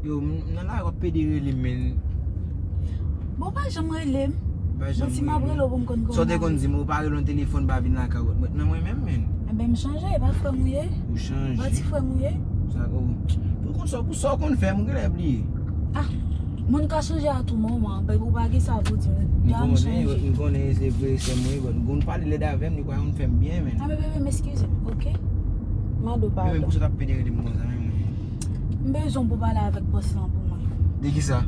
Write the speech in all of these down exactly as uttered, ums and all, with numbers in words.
Yo, m nan lari w ap pede rele m, men. Bon, pa janm rele m. Bon, si m ap rele w pou m konn kòman. Sa w te konn di m, ou pa rele w nan telefòn, pa vin lakay ou. Mwen, nan mwen menm, men. Enben, m chanje, e pa frè m ou ye? Ou chanje. Pa ti frè m ou ye? Sa, oh. Pou konn sa, pou sa w konn fè, m genlè bliye. Ah, moun ka chanje a tou moman, ou pa gen sa pou di m. M konnen, m konnen se vre, sè m wi, but ou konn pale lèd avè m, li pa konn fè m byen, men. Ah, men, men, men, eskize m, oke? Mande w padon. Men, men, pou sa w t ap pede rele m konsa, men, mwen. M bezwen w pou pale avèk bòs lan pou mwen. De kisa?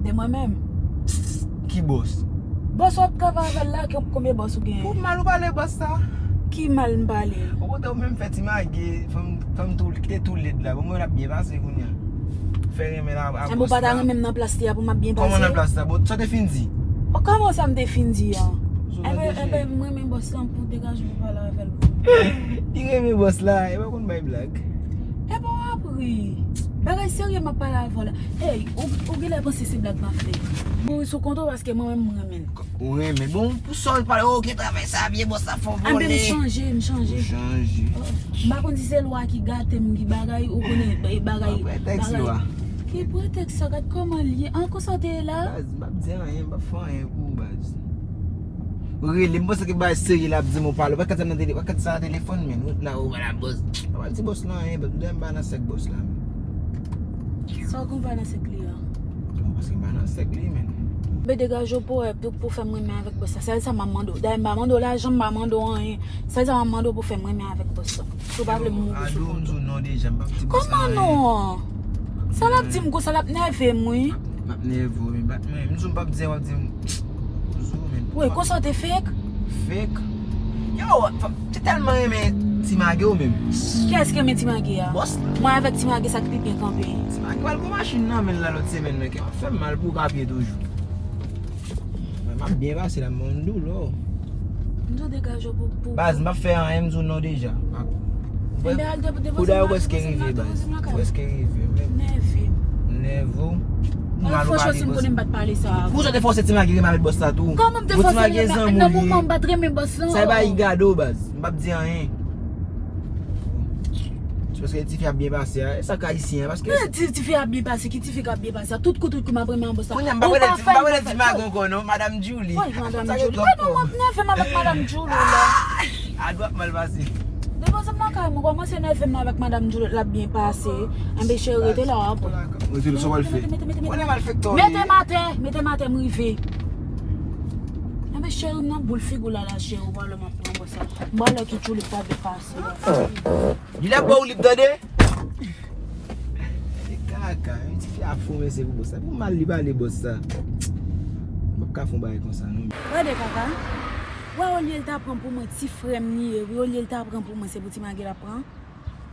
De mwen menm. Ki bòs? Bòs w ap travay avè l la, ki, konbyen bòs ou genyen? Pou mal ou pale bòs sa? Ki mal m pale? Ou kontan ou menm fè ti mage, fè m, fè m tou, kite tou lèd la. Bon, mwen ap byen pase kounye a. Fè renmen la a bòs la. Enben, ou pa ta renmen m nan plas li a pou m ap byen pase? Kòman nan plas la? Bon, sa w te fin di? O, kòman sa m te fin di an? Enben, enben, m renmen bòs lan pou degaje pou pale avè l pou mwen. Li renmen bòs la, e pa konn bay blag. Epa w ap ri. Bagay serye m ap pale avè w la. Ey, ou, ou genlè panse se blag m ap fè. Mouri sou kont ou paske mwen menm m renmen l. Ou renmen l. Bon, pou sa w pale, oh, gen travay sa, vye bòs la fò vòlè. Enben, m chanje, m chanje. Ou chanje. Oh, m pa konn si se lwa ki gate m, ki bagay, ou konnen, e, bagay, bagay. Ki pretèks lwa? Ki pretèks sa, gad kòman l ye. An, konsa w te ye la? Baz, m p ap di anyen, m p ap fè anyen pou ou, baz. Ou rele m, panse ke bagay serye l ap di m ou pale. Ou pa ka di sa nan tele-, pa ka di sa nan telefòn, men. Ou la, ou la, bòs. Pa pral di bòs lan anyen, baz. Ou dèyè m pa nan sèk bòs la, men. Sa w gen w pa nan sèk li a? Bon, paske m pa nan sèk li, men. Be degaje w pou, pou, pou fè m renmen avèk bòs la. Sèl sa m ap mande w. Dayè m pa mande w lajan, m pa mande w anyen. Sèl sa m ap mande w pou fè m renmen avèk bòs la. Si w pa vle m mouri sou kont ou. Kòman non? Sa l ap di m konsa, l ap nève m, wi. M ap nève w, men bat mwen. M di w m p ap di, w ap di m. Wi, konsa w te fake? Fake? Yo, fanm, te tèlman renmen Ti Mage w menm. Kiyès ki renmen Ti Mage a? Bòs la. Mwen avèk Ti Mage sa k pi byen kanpe. Ti Mage pral pran machin nan men l la lòt semèn nan, kè m ap fè m mal pou papye toujou. Mwen, m ap byen pase la, m ban w doulè. M di w degaje w pou, pou. Baz, m ap fè anyen, m di w non deja. Kou dayè ou prèske rive, baz. Ou prèske rive, men. Nève. Nève w. Franchman, si m konnen m pa t pale sa avan. Pou sa te fòse Ti Magi renmen avèk bòs la tou. Kòman m te fòse renmen? Nan moman m pa t renmen bòs lan. Sa e pa yi gade w, baz. M p ap di anyen. Se paske tifi ap byen pase a. E sa k ayisyen an, paske. Men ti, tifi ap byen pase, ki tifi k ap byen pase a? Tout kou, tout kou m ap renmen an bòs la. Kounye a, m pa wè lè di, m pa wè lè di magon ankò non, Madam Julie. Wi, Madam Julie. Mwen menm w ap nève m avèk Madam Julie la. A dwa ap mal pase. Depoze m nan kay mwen, kòmanse nève m nan avèk Madam Julie, l ap byen pase. Enben cheri, rete la w ap wè. Mete m atè, mete m atè, m rive. Enben cheri, m nan boul figi w la la, cheri, w pa wè lè m ap pran bòs la. M pa wè lè ki Julie pa depase. Li la ba w lip tande. Gade kaka, yon tifi ap fon men se pou bòs la. Pou mal li pale bòs la. M p ap ka fon bagay konsa non. Gade kaka. Wè olye l ta pran pou mwen ti frè m li ye wi, olye l ta pran pou mwen se pou Ti Magi l ap pran.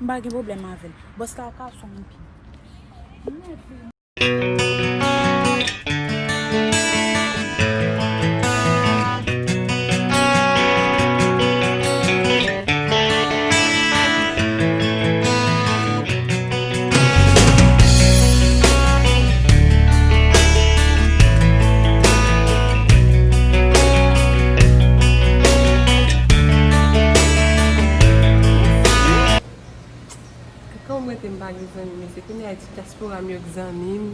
M pa gen pwoblèm avè l. Bòs la ka son pi. Kòman mwen te m pa gen zanmi, mesye, kounye a ti dyaspora m yo k zanmi m.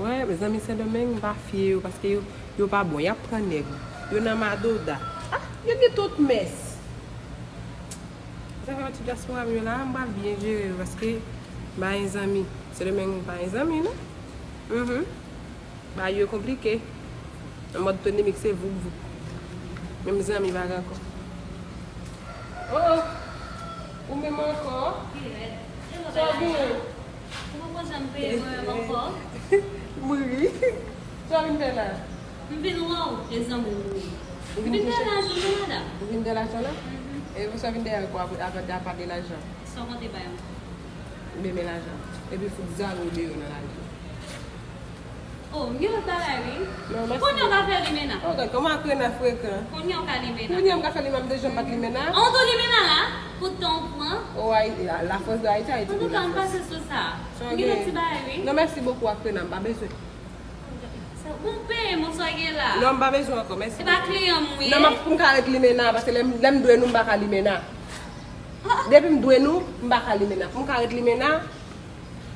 Wè, zanmi Sendomeng, m pa fye yo, paske yo, yo pa bon, y ap pran nèg. Yo nan madoda. Ah, yo gen tout mès. Sa fè ti dyaspora m yo la, m pral byen jere yo, paske m pa gen zanmi. Sendomeng, m pa gen zanmi, non. Mhm. Bagay yo konplike. An mòd Tony Mix se voup voup. Menm zanmi pa gen ankò. Oh, oh. Ou menm ankò? Sa w genyen? Ou poko janm peye mwen menm ankò? M ri. Sa w vin fè la? M vin wè w, e zanmi w wi. M vin dèyè lajan non, madanm. Ou vin dèyè lajan la? Mhm. E sa w vin dèyè ankò apre, apre, apa de lajan? Sa w konte bay mwen? M renmen lajan. Epi fout zare w deyò nan lajan. Oh, m gen lòt bagay wi. Kounye a w ka fè limena. Oh, gad kòman Akrena frekan. Kounye a w ka limena. Kounye a m ka fè limena, m te janm pa t limena. An, w tou limena la? Pou tan w pran? Oh, Ay-, la, la France de Haïti, Ayiti. Antouka, m pase sou sa. M gen lòt ti bagay wi. Non, mèsi bokou Akrena, m pa bezwen. Bon, peye m sa w gen la. Non, m pa bezwen ankò, mèsi. Se pa kliyan m wi. Non, m ap, pou m ka ret limena, paske lè m, lè m dwe nou, m pa ka limena. Depi m dwe nou, m pa ka limena. Pou m ka ret limena,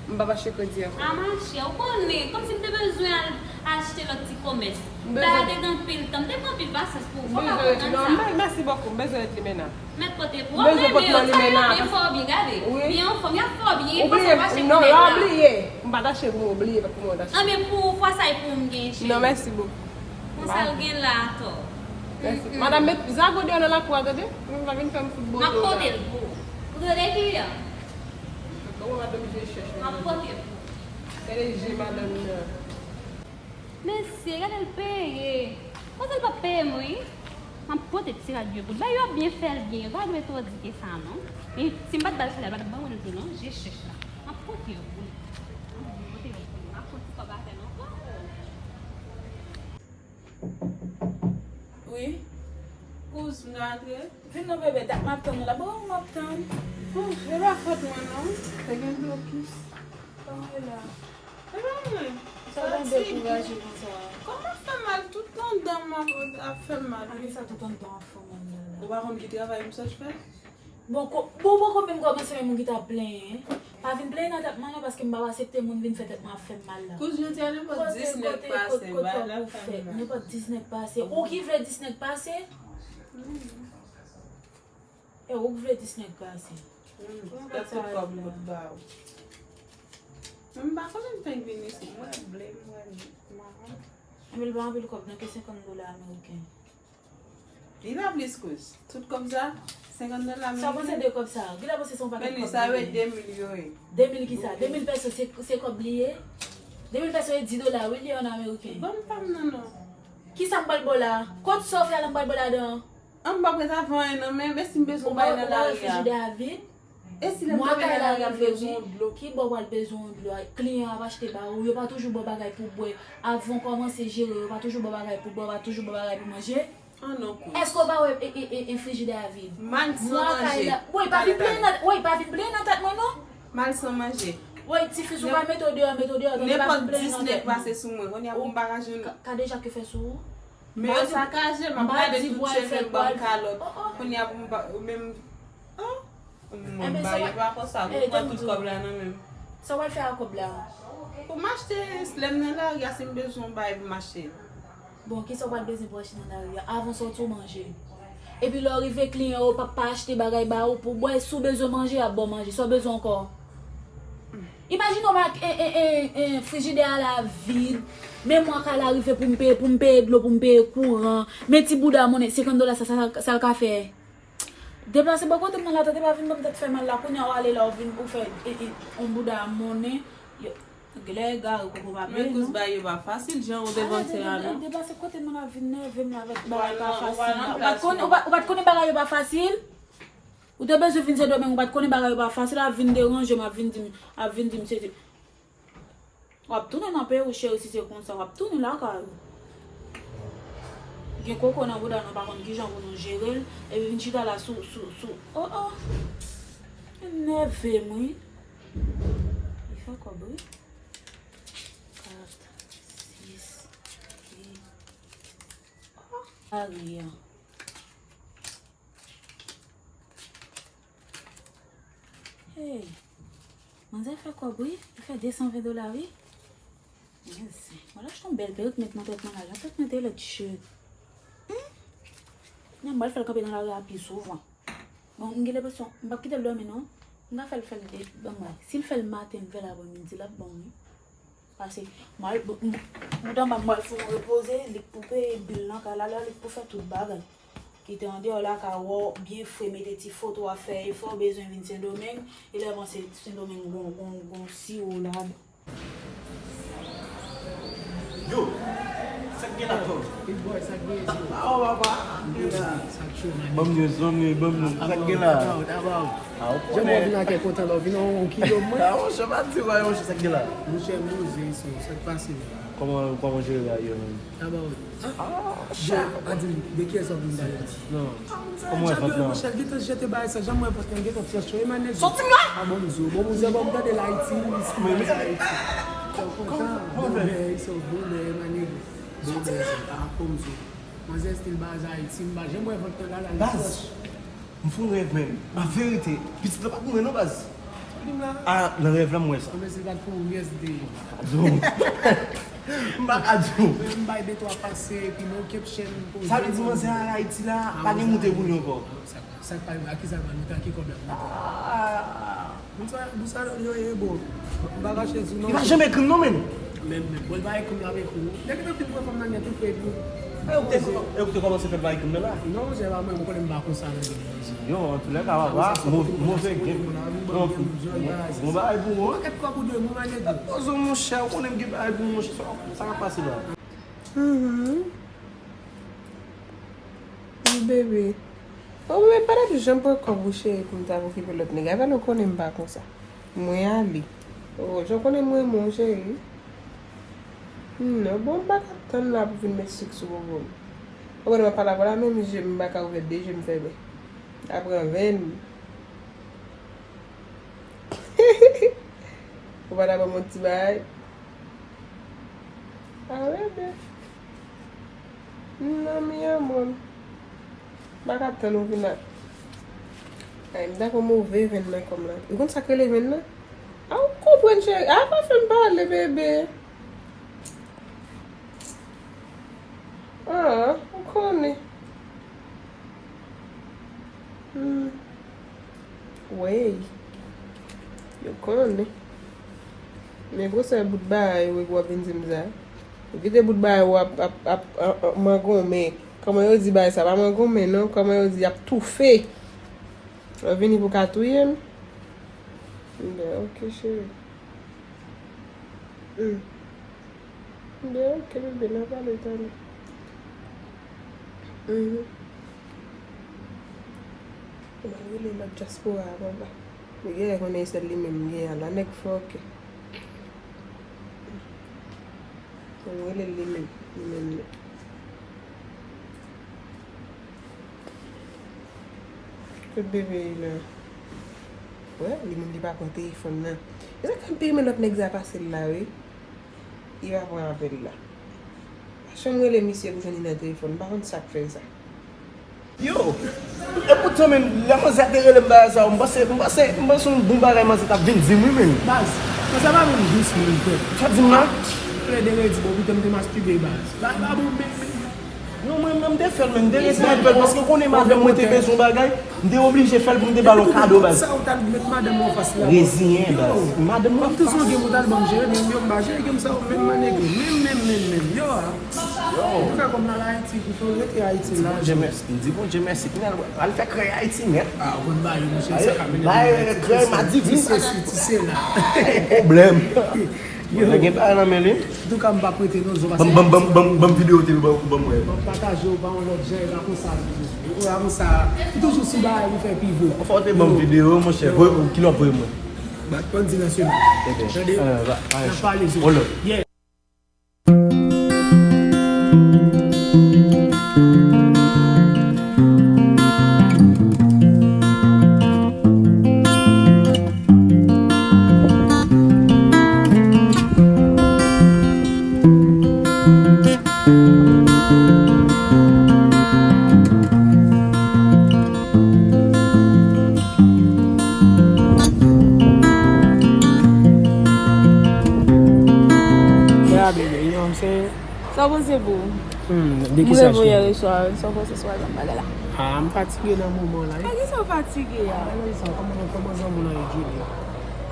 M p ap achte kredi ankò. A machè, ou konnen, kòmsi m te bezwen al achte lòt ti komès. M ta te gen anpil tan, m te pran anpil pasyans pou ou. Fò w pa kontan sa. Mèsi bokou, m bezwen èd li menna. Mèt pote pou ou. M bezwen pote li menna. Fò w byen gade. Byen anfòm, y ap fè w byen. Ou bliye, non, lè w bliye. M pa t achte pou mwen, ou bliye, pa pou mwen w t achte. Anben pou ou, fwa sa e pou ou m gen cheri. Non, mèsi bokou. Konsa l gen la atò. Mèsi. Madanm, met zago deyò nan lakou a, tande. Mwen pa vin fè m fout bodo la. M ap pote l pou ou. Ou tande kliyan? Kòman madanm je chèch. M ap pote l pou ou. Gade je madanm nan. Mesye, gade l peye. Manzè l p ap peye m wi. M ap pote ti rad yo pou l. Bay yo ap byen fè l byen. Yo pa dwe twò di ke sa non. E si m pa t ba l sila, l pa t ap ban mwen l tou non. Je chèch la. M ap pote yo pou l. M ap pote yo pou l. M ap pran ti kòb afè l ankò. Wi. Kouz, m ka antre? Vin non bebe, dat m ap tann ou la. Bon, m ap tann. Bon, e pa fòt mwen non. Te gen blokis. Kòman e la? E pa mwen. Sa w gen dekouraje konsa? Kò m ap fè mal, tout anndan m ap, ap fè m mal. Ane sa tout anndan ap fè w mal la la. Ou pa konn ki travay m sot fè? Bon, ko, bon, poko menm kòmanse menm ou gentan ap plenyen. Pa vin plenyen nan tèt mwen non, paske m p ap asepte moun vin fè tèt mwen ap fè m mal la. Kouz, jodi a nenpòt dis nèg pase, bagay la fè m mal. Nenpòt dis nèg pase. Ou ki vle dis nèg pase? E ou k vle dis nèg pase. Gad tout kòb m pot ba ou. Men m pa konnen m fenk vin isit, m wè ble, m wè maron. Anpil pa anpil kòb non, ke senkant dola ameriken. Li pa plis kouz. Tout kòb sa, senkant dola ameriken. Sa w panse de kòb sa? Genlè w panse se yon pakèt kòb li ye. Men li sa yo e de mil yo ye. De mil kisa? De mil pèso se, se kòb li ye? De mil pèso e di dola wi, li ye an ameriken. Ban m pa m nan non. Kisa m pral ba w la? Kot sa w fè a la m pral ba w ladan an? An m p ap ret avè anyen nan men m, e si m bezwen yon bagay nan lari a? Ou pa wè frijidè a vid? E si lè m kanpe nan lari a m bezwen yon dlo? Ki bò w pral bezwen yon dlo a? Kliyan ap achte ba ou, yo pa toujou ba w bagay pou w bwè. Avan w kòmanse jere, yo pa toujou ba w bagay pou w bwè, yo pa toujou ba w bagay pou w manje. An non kouz. Èske w pa wè e, e, e, e frijidè a vid? Mal san manje. Woy, pa vin plenyen nan, woy, pa vin plenyen nan tèt mwen non. Mal san manje. Woy, ti fi, si w pa mete w deyò, mete w deyò, tande, pa vin plenyen nan tèt mwen. Nenpòt dis nèg pase sou mwen, kounye a pou m pa ka jwenn. Ka, kadejak yo fè sou ou? Men yo sakaje, m ap gade tout cheve, m ban m kalòt. Kounye a pou m pa, menm, oh, m ba yo pa konsa, pou pran tout kòb la nan men m. Sa w pral fè ak kòb la? Pou m achte, lè m nan lari a, si m bezwen yon bagay pou m achte. Bon, kisa w pral bezwen pou achte nan lari a? Avan w sòti w manje. Epi lè w rive, kliyan yo p ap pa achte bagay ba ou pou w bwè. Si w bezwen manje, y ap ba w manje. Sa w bezwen ankò? Imajine w ak, e, e, e, e, frijidè a la vid. Menm mwa kay la rive pou m peye, pou m peye dlo, pou m peye kouran. Men ti bouda monnen, senkant dola sa, sa, sa l ka fè? Deplase bò kote m nan la, tande, pa vin ban m tèt fè mal la. Kounye a w ale la, w vin, ou fè, e, e, yon bouda monnen. Yo, genlè egare koko pa peye non. Men kouz, bagay yo pa fasil, jan ou te panse a non. Deplase kote m nan la, vin nève m la avèk bagay pa fasil la. Ou pa t konnen, ou pa, ou pa t konnen bagay yo pa fasil? Ou te bezwen vin Sendomeng, ou pa t konnen bagay yo pa fasil, ap vin deranje m, ap vin di m, ap vin di m se, w ap tounen nan peyi w, cheri, si se konsa, w ap tounen lakay ou. Gen koko nan bouda nou, pa konn kijan pou nou jere l, epi vin chita la sou, sou, sou, oh, oh. Enève m, wi. Li fè kòb, wi. Kat, sis, wi. Oh, mari an. Hey, manzè fè kòb wi, li fè de san ven dola wi. Mèsi. Mwen al achte yon bèl perik met nan tèt mwen la, jan tèt mwen te lèd cheri. Hmm. Mwen al fè l kanpe nan lari a pi souvan. Bon, m gen lenpresyon, m p ap kite l dòmi non. M ka fè l fè l de, ban m wè. Si l fè l maten, m fè l aprèmidi, l ap bon wi. Pase, m al, bout anba m al fè yon repoze, li k pou peye bil nan kay la, li k pou fè tout bagay. Kite andeyò lakay ou byen fre, mete ti foto a, fè efò, bezwen vin Sendomeng, e lè panse Sendomeng gon, gon, gon siwo ladan. Yo, sa k gen la, Tom? Big boy, sa k gen isit? Awo, papa. Sa k cho, man. Ban m news, ban m news, ban m news. Sa k gen la? About, about. Jan mwen vin ak kè kontan la, w vin an wonki dlo mwen. A, monchè, pa di w, monchè, sa k gen la? Monchè, m poze isit, sa k pase la? Kòman, kòman w jere bagay yo menm? About. Ah, monchè. Bon, pa di m, de kiyès w ap vin pale la? Non. Kòman w fè nan? Monchè, gentan jete bagay sa, jan mwen fòs nan gentan fè cho, e manèg. Sòti m la! Ah, bon, m di w, bon, m di w, bon, m tande l Ayiti, li si Ayiti. Kòman, kòman fè? Bobè, iso, bobè, manèg. Sòti m la! Ah, bon, m di w. Manzè stil baz Ayiti, m pa janm wè vant nan la, la, li fòs. M fè yon rèv menm. An verite, pitit la pa goumen non baz. Ah, nan rèv la, m wè sa. Mwen se gad pou U S D. M pa ka di w. M bay de twa pase, epi nou kep chèn. Sa vle di manzè al Ayiti la, pa gen moute pou li ankò. Sa k pa rive, a ki sa l pral moute, a ki kòb l ap moute? Ah. Moun sa, moun sa yo ye, bro. M pa kache di w non. Li pa janm ekri m non, menm. Menm, menm. Bon, li pa ekri m, l ap ekri w. Nèg yo fin pran fanm nan nèt, ou fè epi. E ou te, e ou te kòmanse fè l pa ekri m nan la? Non, monchè, pa mwen, mwen konnen m pa konsa nan gen. Yo, antoulèka, papa, move gen. Bon bagay pou ou. Pakèt kòb ou dwe, mwen, nèg yo. Pozo, monchè, ou konnen m gen bagay pou ou, monchè, sa, sa ka pase la. Mhm. Wi, bebe. O, bebe, pa t ap janm pran kòb ou, cheri, pou m ta okipe lòt nèg. Avè l, ou konnen m pa konsa. Mwen ale. O, jan w konnen m renmen w, cheri. Non, bon, m pa ka tann la pou vin met sik sou bobo m. Ou konnen m ap pale avè w la, menm je m pa ka ouvè de je m fèmen. Apre venn. Ou pa ta ban m yon ti bagay? Ah, bebe. Non, mi amor. M pa ka tann ou vin la. Ay, m dakò move venn nan kò m la. Ou konn sa k rele venn nan? Ah, ou konprann, cheri. Ah, pa fè m pale, bebe. Ah, ou konnen. Hmm. Wey. Yo konnen. Men gwosè bout bagay, wi, w ap vin di m sa. Ou kite bout bagay, w ap, ap, ap, ap, ap mangonmen. Kòman yo di bagay sa? Pa mangonmen, non. Kòman yo di, ap toufe. W ap vini pou ka touye m? Ben, ok, cheri. Hmm. Ben, ok, bebe, n a pale talè. Mhm. Ou pral rele lòt dyaspora a, papa. Li genlè konnen e sèl li menm m gen an la, nèg fòkè. Fò m rele l li menm, li menm li. Kot bebe ye la? Wè, li menm li pa pran telefòn nan. E sa k fè m pi renmen lòt nèg sa pase l la, wi. Li pa pran apèl la. Pa janm rele misye pou jwenn li nan telefòn, m pa konn sa k fè sa. Yo, e poutan menm, lè manzè te rele m bagay sa, m panse, m panse, m panse yon bon bagay manzè t ap vin di m, wi, menm. Baz, manzè pa menm jis moun vre. Sa di m la? Plede redi, bon, pito m te mastibe, baz. Ba, ba, bon, men, men. Non, mwen menm te fè l, men m te resi fè l, paske w konnen madanm mwen te bezwen yon bagay, m te oblije fè l pou m te ba l yon kado, baz. Sa ou t al met madanm ou anfas la. Reziyen, baz. Madanm mwen anfas. Tout son gen pou t al ban m jere, men yo m pa jere, gen m sa ou menm, manege. Menm, menm, menm, menm. Yo, a. Yo. Antouka, kòm n al Ayiti, pou fè w rete Ayiti la. Di Bondye mèsi, m di Bondye mèsi. Kounye a, al fè krèy Ayiti nèt. Ah, ou konn ba yo, monchè, sa ka mennen bay krèy madivin. Ti sesi, ti sela. Pwoblèm. Yo. Mwen gen bagay nan men li. Antouka, m pa prete non, zo. Ban m, ban m, ban m, ban m, ban m videyo te ban, ban m wè. Ban m pataje w ba yon lòt jan, e pa konsa. E pa konsa. Ou toujou sou bagay pou fè pi vo. Fò w te ban m videyo, monchè. Voye, kilè w ap voye mwen? Bat bandi nasyonal. Tande? N ap pale, zo. Yeah. Ya, bebe, you know what I'm saying? Sa w panse, boo? Hmm, de ki sa, cheri? Mwen reve w yè swa, sa w panse sou album bagay la? Ah, m fatige nan moman la, wi. Nan ki sa w fatige a? Nan ki sa, kòman, kòman zanmi w lan ye, Julie?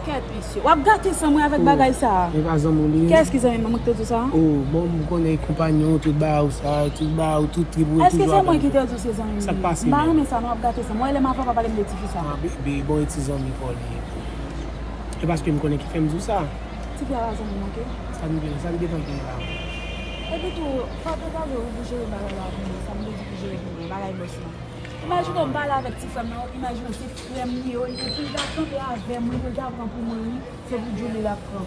Kèt, mesye. W ap gate san mwen avèk bagay sa a. Oh, e pa zanmi w li ye? Kiyès ki zanmi mwen? Mwen ki te di w sa? Oh, bon, m konnen konpanyon w, tout bagay w sa, tout bagay w, tout trip ou. Èske se mwen ki te di w se zanmi m li ye? Sa k pase menm? M pa renmen sa, non, w ap gate san mwen. Wè lè m avè w, w ap pale m de tifi sa. Ah, be-, be-, bon, e ti zanmi pa w li ye. E paske m konnen ki fè m di w sa. Tifi a pa zanmi m, oke? Sa n gen, sa n gentan gen la? Epi tou, fò w degaje w pou jere bagay la pou mwen, sa m te di pou jere pou mwen, bagay bòs lan. Imajine w pale avèk ti frè m nan, imajine w se frè m li ye, olye pou l ta kanpe avè m, wi, pou l ta pran pou mwen, wi, se pou Julie l ap pran.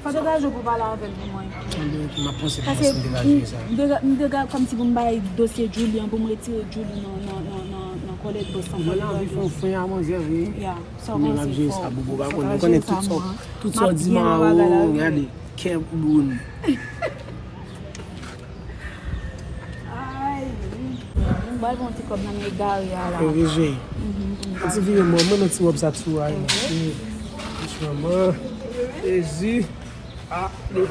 Fò w degaje w pou pale avè l pou mwen. Anben, oke, m ap panse, m ap panse m degaje sa. Paske m, m dega-, m degaje kòmsi pou m bay dosye Julie an, pou m retire Julie nan, nan, nan, nan, nan kòlèt bòs lan. Mwen anvi fè yon fren a manzè, wi. Ya. Sa w panse, fò w, fò w degaje sa, boo, ou pa konnen, ou konnen tout sa, tout sa w di m a, oh, gade, kè moun. Ay. Ba l yon ti kòb nan men egare a la. Egare. An ti vire mwen, mwen nan ti wòb sa tou a. Franchman, Jezi. Ah, le.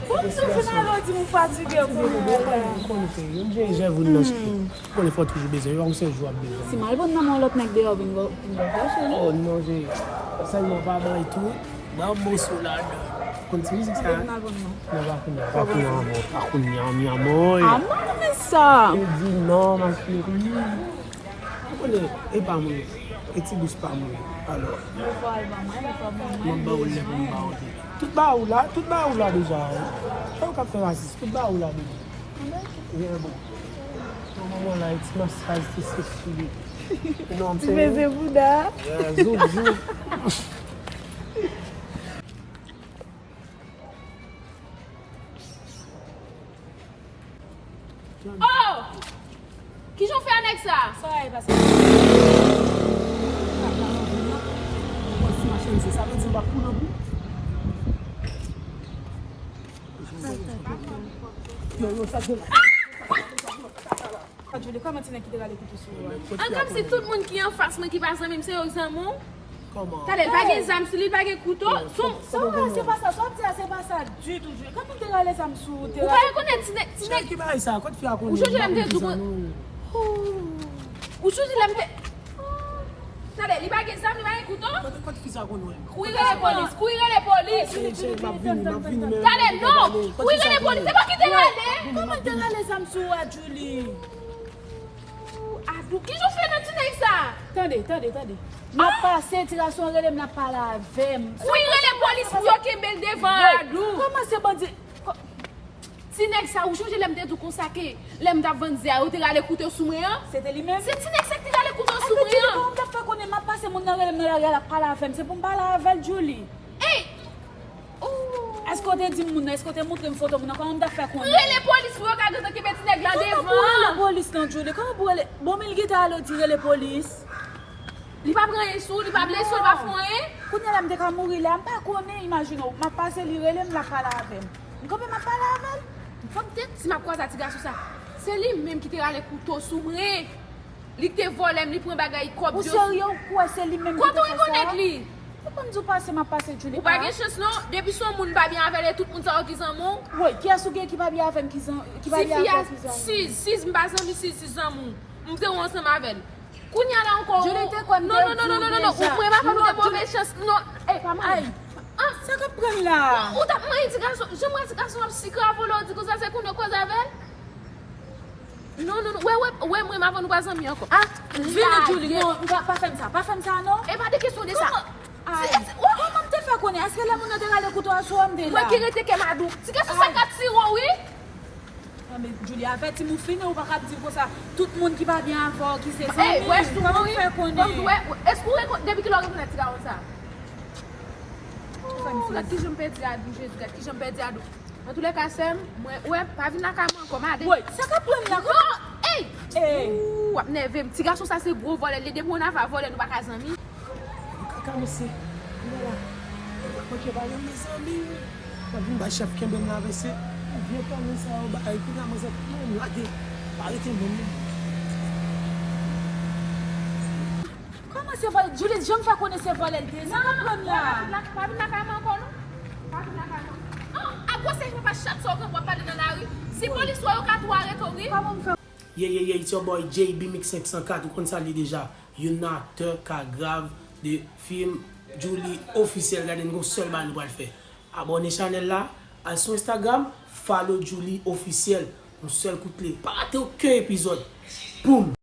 Bon, si w fin ale, w di m ou fatige kounya la. Ou konnen, ou konnen, jèvoun nan, ou konnen fò toujou bezwen, yon sèl jou ap bezwen. Si m al pran nan men yon lòt nèg deyò, vin gò, vin gò fache, non? Oh, non, Jezi. Sèlman pa bay tou. Ban m moso ladan. Konn ti mizik sa? Non, pa kounye a, pa kounye a, amò. Pa kounye a, mi amò. Ah, mwen renmen sa. E di non, ma chérie. Ou konnen, e pa mwen. E ti bous pa mwen. Alò. M ap ba ou lè pou m ba ou lè. Tout ba ou la, tout ba ou la deja, wi. Sa ou k ap fè rasis, tout ba ou la deja. Yeah, bon. Yon moman la, e ti masaj, ti sesi. You know what I'm saying? Ti beze bouda. Yeah, zouk, zouk. Oh! Kijan w fè a nèg sa? Sa w pase? Sa vle di m pa pou nan bou? Yo, yo, sa vle. Adjoli, kòman ti nèg ki te rale kouto sou ou a? An kòmsi tout moun ki anfas mwen ki pa zanmi m, se yo k zanmi w? Kòman? Tande, li pa gen zam sou li, li pa gen kouto. Sa w pase, se pa sa, sa w ap di a, se pa sa ditou, Djoulie. Kòman te rale zam sou ou, te rale kouto? Ou pa rekonèt ti nèg, ti nèg. Ki bagay sa? Kot fi a konnen? Ou chonje lè m te di w. Ou chonje lè m te. Tande, li pa gen zam, li pa gen kouto. Kot, kot fi sa konnen? Kouri rele polis, kouri rele polis. Cheri, cheri, m ap vini, m ap vini, men. Tande, non, kouri rele polis, se pa ki te rale. Kòman te rale zam sou ou a, Djoulie? Adou, kijan w fè nan ti nèg sa? Tande, tande, tande. M ap pase, ti gason an rele m, l ap pale avè m. Wi, rele polis pou yo kenbe l devan Adou. Kòman se bandi? Ti nèg sa, ou chonje lè m te di w konsa ke lè m t ap vann ze a, yo te rale kouto sou mwen an? Se te li menm? Se ti nèg sa ki te rale kouto sou mwen an. Kòman m t ap fè konnen m ap pase, moun nan rele m nan lari a, l ap pale avè m? Se pou m pale avè l, Djoulie. Ey! Èske w te di moun nan? Èske w te montre m foto moun nan? Kòman m t ap fè konnen? Rele polis pou yo ka gentan kenbe ti nèg la devan. Kòman pou rele polis nan, Djoulie? Kòman pou rele? Bon, men l gentan ale, w di rele polis. Li pa pran anyen sou ou, li pa blese w, li pa fè w anyen. Kounye a la, m te ka mouri la, m pa konnen, imajine w, m ap pase, li rele m, l ap pale avè m. M kanpe, m ap pale avè l. Fòk m te, si m ap kwaze a ti gason sa, se li menm ki te rale kouto sou mwen. Li te vòlè m, li pran bagay kòb yo. Ou serye, ou kwè se li menm ki te fè sa? Kote w rekonèt li? Ou konn di w pase, m ap pase, Djoulie. Ou pa gen chans non. Depi se yon moun pa byen avè l, e tout moun sa yo ki zanmi w. Woy, kiyès ou gen ki pa byen avè m, ki zan-, ki pa byen avè w, ki zanmi w? Sifi a, Siz, Siz, m pa zanmi Siz, Siz zanmi w. M te wè ansanm avè l. Kounye a la ankò, Djoulie, ou te kwè m te di w deja. Non, non, non, non, non, non, ou kwè m ap fè nou te move chans, non. Ey, pa mal. Ay, sa k ap pran m la? Ou t ap manyen ti gason, jan m wè ti gason ap sikre avè w la, ou di konsa se kounye w koze avè l? Non, non, non. Wè, wè, wè mwen, m avè w, nou pa zanmi ankò. Ah, vini, Djoulie. Non, pa, pa fè m sa. Pa fè m sa, non. E pa de kesyon de sa. Kòman? Ay. Kòman m te fè konnen? Èske lè moun nan te rale kouto a sou ou, m te la? Mwen ki rete kè m Adou. Ti gason sa ka tire w, wi. Non, men Djoulie, avèti m ou fini, ou pa ka ap di m konsa. Tout moun ki pa byen avè w, ki se zanmi w, kòman m fè konnen? Wè, wè, èske ou rekonèt, depi kilè w rekonèt ti gason sa? Gad kijan m pèdi Adou, Jezi, gad kijan m pèdi Adou. Antoulèka, sè m, mwen, wè, pa vin lakay mwen ankò, madanm. Woy, sa k ap pran m la? Non, ey! Ey! Ooh, w ap nève m. Ti gason sa se gwo vòlè l ye. Depi w nan afè vòlè, nou pa ka zanmi. Kaka, mesye. Kounye a la. Mwen pa manke pa yon mezanmi. W ap vin bay chèf kenbe m la, mesye. Vye kanmen sa yo bay. Kounye a, mwen se mwen lage. Pa rete menm non. Kòman se vòlè? Djoulie, jan m fè konnen se vòlè l te ye? Sa k ap pran m la? Pa vin lakay mwen ankò, non. Pa vin lakay mwen. Non, a gwosè papa chat sa w gen pou w ap pale nan lari. Si polis wè yo ka tou arete w, wi. Kòman m fè? Yeah, yeah, yeah, it's your boy J B Mix senk san kat, ou konn sa l ye deja. Youn nan aktè ka grav de fim Djoulie Officiel, gade n gon sèl bagay nou pral fè. Abòne chanèl la, al sou Instagram, follow Djoulie Officiel. Yon sèl kout le. Pa rate okenn epizòd. Boom!